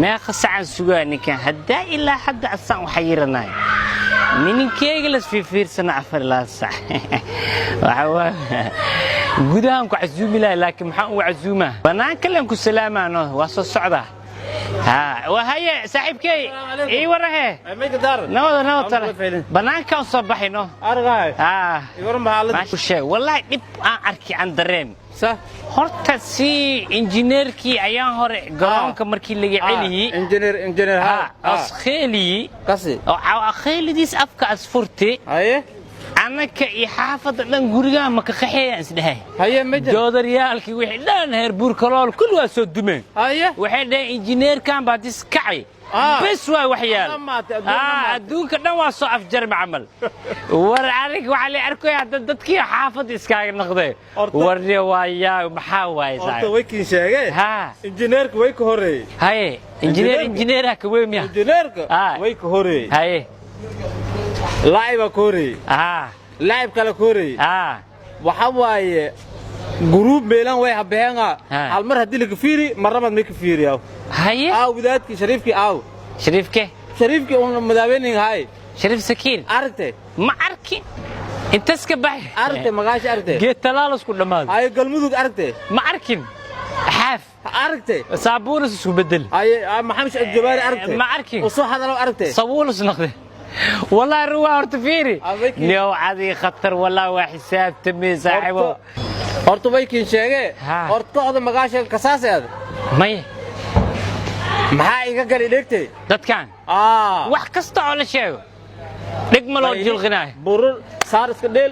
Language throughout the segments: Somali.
Meeqa sacan sugaa ninkan haddaa ilaa hadda asaan u xayiranay nininkeyga las fiirfiirsana 4 ilaa sac. Waxa waa gudahan ku casuumi lahay, laakiin maxaan ugu casuumaa? Banaanka len ku salaamaano, waa soo socdaa. Ha, waa haye saaxiibkey, ii warahe. Nabada nabad tale, banaankaan soo baxayno. Ha, sheeg wallaahi dhib aan arki aan dareem. Horta si injineerkii ayaan hore garoonka markii laga celiyey askeeliyi oo akheelidiis afka asfurte annaka iyo xaafadda dhan gurigaa maka qaxeeyaan isdhahay. Joodaryaalkii wixii dhan heer buurkalool kulli waa soo dumeen. Waxay dhaheen injineerkan baa dis kacay, bes waay waxyaal adduunka dhan waa soo afjarma camal. War anig waxaa la arkaya hadda dadkii xaafadda iskaaga noqday. Warne waa yaa, maxaa waaye? Horta way kiin sheegee. Ha. Injineerka way ka horeeyey. Haye, injineer injineeraha ka weyn miya? Injineerka way ka horeeyey. Laacibaa ka horeeyey. Laacib kale ka horeeyey. Waxa waaye guruub meelan way habeenga hal mar haddii laga fiiri marnabad may ka fiiriyaa. Aaw wadaadkii Shariifkii aaw? Shariifke? Shariifkii un madaaweynin hay. Shariif Sakiin. Aragtay? Ma arkin, intas ka baxay. Aragtay magaasha, aragtay? Geed talaal isku dhammaado. Haye, Galmudug aragtay? Ma arkin, xaaf. Aragtay? Saabuunas isku bedel. Haye, Maxamed Sheekh Jabaari aragtay? Ma arkin. Usoo hadalo aragtay? Sabuulas noqday wallahi. Ruwa horta fiiri niyow cadii khatar wallahi, waa xisaabtamay saaxiibo. Horta way kiin sheegee. Horta kooxda magaasha kasaaseed. Maya. Maxaa iga gali dhegtay? Dadkan wax kasta oo la sheego dheg ma loo jilqinaayo. Burur saar iska dheel,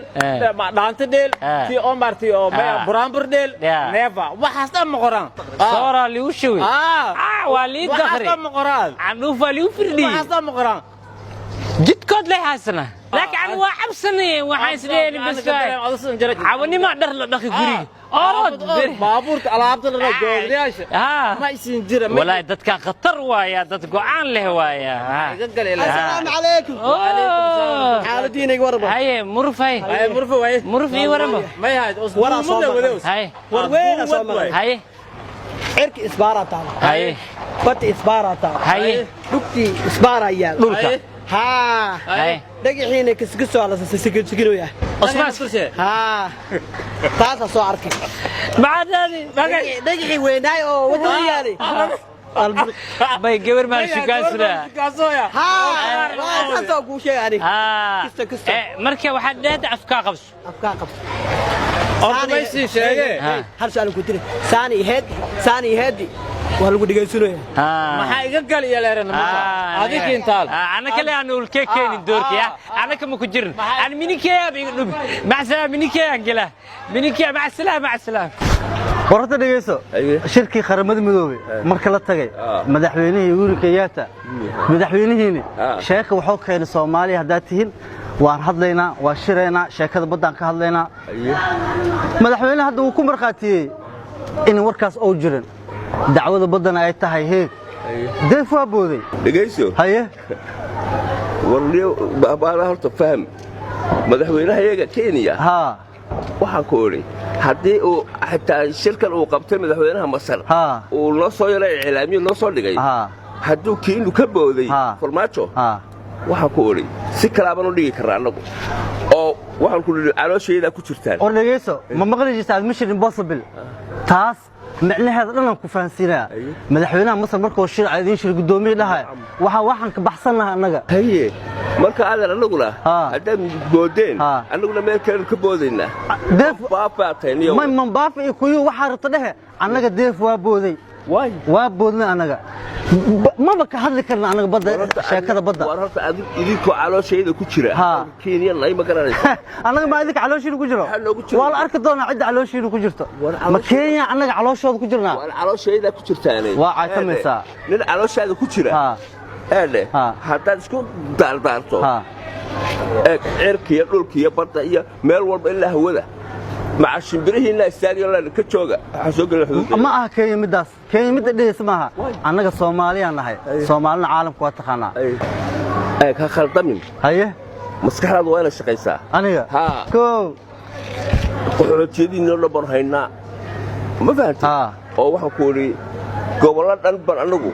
dhaanto dheel, tii oo maartay oo buraanbur dheel, neeva waxaas dhan ma qoraan. Sooraa liigu shubay, waa lii waxaas dakri dhan ma qoraan. Candhuufaa liigu firdhiyey. Waxaas dhan ma qoraan. Jidkood lay haysana, laakiin anigu waa cabsanayeen. Waxaan isleeyahay bas waay cawanimaa dhar la dhaqi guriga orod. Baabuurta alaabta la joogriyaasha ma isin jira. Walaahi dadkan khatar waaya, dad go'aan leh waaya. Iga gal ilaa. Asalaamu calaykum. Xaaladiinayga warba. Haye muruf, haye. Ay murfa way. Muruf, ii warama. May hayd. Waraa soo maqan. Haye. War weyn soo maqan. Haye. Cirki isbaaraa taala. Haye. Bati isbaaraa taala. Haye. Dhugtii isbaaraa yaal. Dhulka. Haa. Haye. Dhagaxiina kiskiso la sisiginoya. Osmaan. Haa, taasaa soo arkay. Maxaad Dhagaxii weynaay oo waddada yaalay. Bay gabar maan shukaansanaa? Haa, taasoo kuu sheegay aniga. Kisto, kisto. Marka waxaad dheehda afkaa qabso. Afkaa qabso. Horta may sii sheegee. Hal su'aal ku tiri, saani heedi, saani heedi, waa lagu dhegaysanaya. Maxaa iga gal iyo leerana adinka intaal. Ana kale aan ulke keenin doorkiya, anaka ma ku jirin. An minikeeyaa iga dhumi. Mac salaam, minikeeyaan gela, minikeya. Mac salaam, mac salaam. War horta dhegeyso, shirkii Qaramada Midoobey marka la tagay, madaxweynihii Uhuru Kenyatta, madaxweynihiini sheeka wuxuu keenay: Soomaaliya haddaad tihiin, waan hadlaynaa, waan shiraynaa, sheekada baddaan ka hadlaynaa. Madaxweyne hadda wuu ku markhaatiyey in warkaas uu jirin, dacwada baddana ay tahay heeg deef waa booday. Dhegayso. Haye. Warniyo baabaala, horta faham madaxweynahayaga Kenya. Waxaan ku idhi haddii uu xitaa shirkan uu qabtay madaxweynaha Masar uu noo soo yara iclaamiyo noo soo dhigay, hadduu kiinu ka booday Farmaajo, waxaan ku idhi si kalaabaan u dhigi karraa annagu oo waxaan ku idhi calooshaydaa ku jirtaan. War dhegeyso, ma maqli jirta aad mission impossible? Taas micnaheeda dhan aan ku fahansiinaya. Madaxweynaha Masar markuu shir idiin shir guddoomiye dhahay, waxaan ka baxsan lahaa annaga. Haye, marka aadan annaguna haddaad boodeen, annaguna meel kalenu ka boodaynaa. Deef baafaatayniyo. May mambaafa iyo kuyu waxaa rabta dhehe, annaga deef waa booday. Waay. Waa boodnay annaga. Maba ka hadli karna annaga badda, sheekada badda. War horta idinkoo calooshayda ku jira Kenya nay ma garanaysa. Annaga ma idinka calooshiina ku jiro? Waxaa noogu jiro. Waa la arki doonaa cidda calooshiina ku jirto. War ma caloosha- Kenya annaga calooshooda ku jirnaa? War calooshayda ku jirtaane. Waa caytamaysaa. Nin calooshaada ku jira eedhe, haddaad isku daardaarto, eeg cirka iyo dhulka iyo badda iyo meel walba ilaa hawada maca shimbirihiinna istaagayo ka jooga, waxaa soo gela xuduudda. Ma aha Kenya middaas, Kenya midda dhehaysa maaha. Annaga Soomaaliyaan nahay, Soomaalina caalamka waa taqaanaa. Eeg, ha khaldamin. Haye. Maskaxdaadu waa inay shaqaysaa. Aniga kow. Qaxootiyadiinoo dhan baan haynaa, ma fahantay? Oo waxaan ku idhi Gobollo dhan ban anagu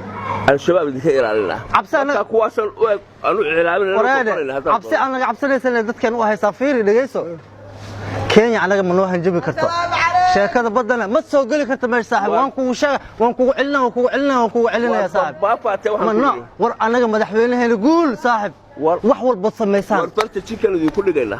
Al-Shabaab idinka ilaalinaa. Cabsi Marka kuwaasaan u eg aanu iclaaminayna. Wareede, cabsi aan laga cabsanaysana dadkan u haysaa. Fiiri, dhegeyso, Kenya anaga ma noo hanjabi karto. Sheekada baddana ma soo geli karto meesha, saaxib. Waan kugu sheega, waan kugu celinaa, waan kugu celinaa, waan kugu celinaya, saaxib. Baafaate Ma waxaan no ku yidhi. War anaga madaxweynaheena guul, saaxib. Wax walbood samaysaan, War farta jikan idinku dhigaynaa.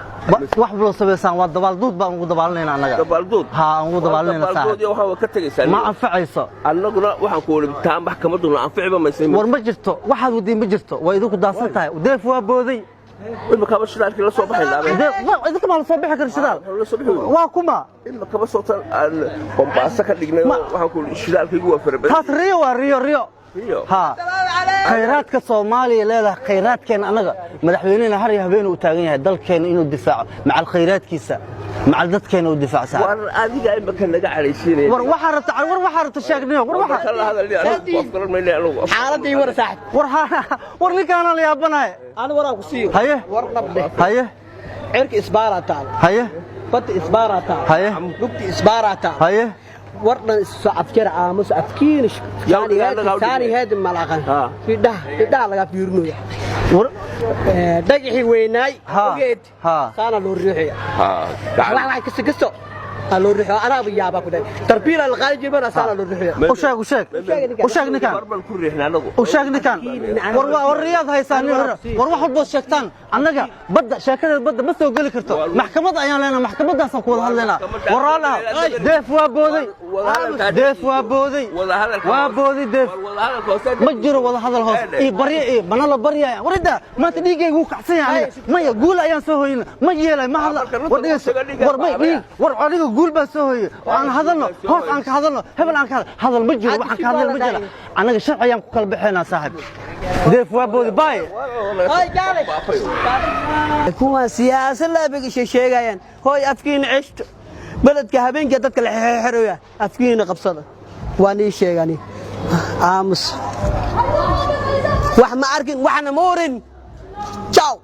Wax walbood samaysaan, waa dabaalduud baan ugu dabaalinayna annaga. Dabaalduud? Haa, aan ugu dabaalinayna, Dabaalduud saaxib. iyo waxaan waa ka tegaysaa. Ma anfacayso. Annaguna waxaan ku wali taa maxkamaduna anficiba maysa. War ma jirto, waxaad wadiin ma jirto, waa idinku daadsan tahay. Deef waa booday. Imikaba shidaalkii la soo baxaynaa. Idinka maa la soo bixi kara shidaal? La soo bixi weyne. Waa kuma? Imikaba sootan aan Bombaaso ka dhignay oo waxaan ku shidaalkaygu waa fara badan. Taas riyo waa, riyo, riyo. Riyo. Ha, khayraadka Soomaaliya leedahay, khayraadkeena annaga madaxweynena har iyo habeen uu taagan yahay dalkeena inuu difaaco, macal khayraadkiisa, macal dadkeena uu difaaco, saaxiib. War adiga imika naga cadhaysiinaya. War waxaa rabta, war waxaa rabta sheegniyo, war War waxa kala hadalni anigu, af garan mayne anigu. Xaaladii war, saaxib. War war ninkaana la yaabanahay. Ani waraan ku siiyo. Haye. War dhabdhe. Haye. Cirka isbaaraa taal. Haye. Badda isbaaraa taal. Haye. Lugta isbaaraa taal. Haye. War dhan isu afjar, aamus afkiina. Yaa dhigaa, anaga u Saani dhignay. heed malaqan. Ha. Idhaha idhaha laga fiirinaya. War Dhagaxii weynaay Ha. ogeed. Ha. Saana loo riixaya. Ha. Wax wax kasta kasto aa loo riixaya, anaaba yaabaa ku dhahay tarbiila la qaadi jirmana saana loo riixaya. U sheeg, u sheeg, u sheeg ninkaan. Mar baan ku riixnay anagu. U sheeg ninkaan. War war riyaad haysaan nin hore. War wax walbood sheegtaan, annaga badda, sheekadeed badda ma soo geli karto. Maxkamad ayaan leenahay, maxkamadaasaan ku wada hadlaynaa. Waraalaha, deef waa booday, deef waa booday, waa booday deef. Ma jiro wada hadal hoos iyo baryo iyo mana la baryaya. Warida maanta dhiiggayga wuu kacsan yahay aniga. Maya, guul ayaan soo hoyina, ma yeelay, ma hadla. War dhegeyso, war may dhiig, war aniga guul baan soo hoyey oo aan hadalno, hoos aan ka hadalno, hebel aan ka hadal, hadal ma jiro, waxaan ka hadal ma jira. Anaga sharci ayaan ku kala baxaynaa, saaxib. Deef waa boodi, baay. Kuwaan siyaasad laabiga sheegayaan, hooy afkiina ceshto. Beledka habeenkii dadka la xeroya, afkiina qabsada, waa nii sheegani. Aamus, wax ma arkin, waxna ma orin. Ciao.